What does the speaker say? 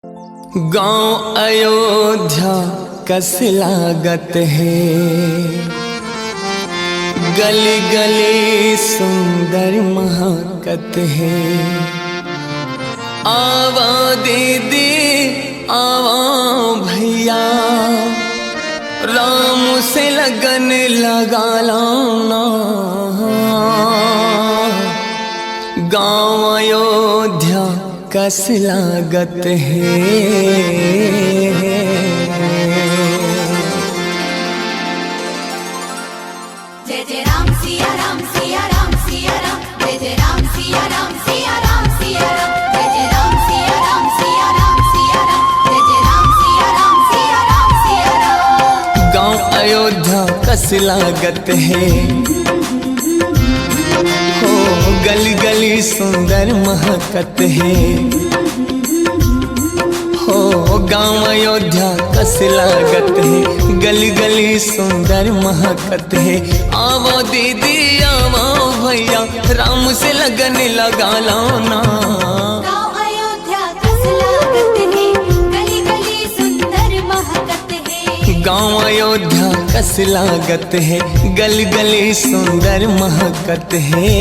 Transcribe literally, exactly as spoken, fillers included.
गांव अयोध्या कस लागत हे, गली गली सुंदर महकत हे। आवा दीदी, आवा भैया, राम से लगन लगा लाना। गांव अयोध्या कस लागत हे। जय जय राम सिया राम सिया राम सिया राम, जय जय राम सिया राम सिया राम सिया राम, जय जय राम सिया राम सिया राम सिया राम, जय जय राम सिया राम सिया राम सिया राम। गांव अयोध्या कस लागत हे, हो गली गली सुंदर महकत हे। हो गांव अयोध्या कस लागत हे, गली गली सुंदर महकत हे। आवो दीदी, आवो भैया, राम से लगन लगा लाना। गांव अयोध्या कस लागत हे, गली गली सुंदर महकत हे। गांव अयोध्या कस लागत हे, गली गली सुंदर महकत हे।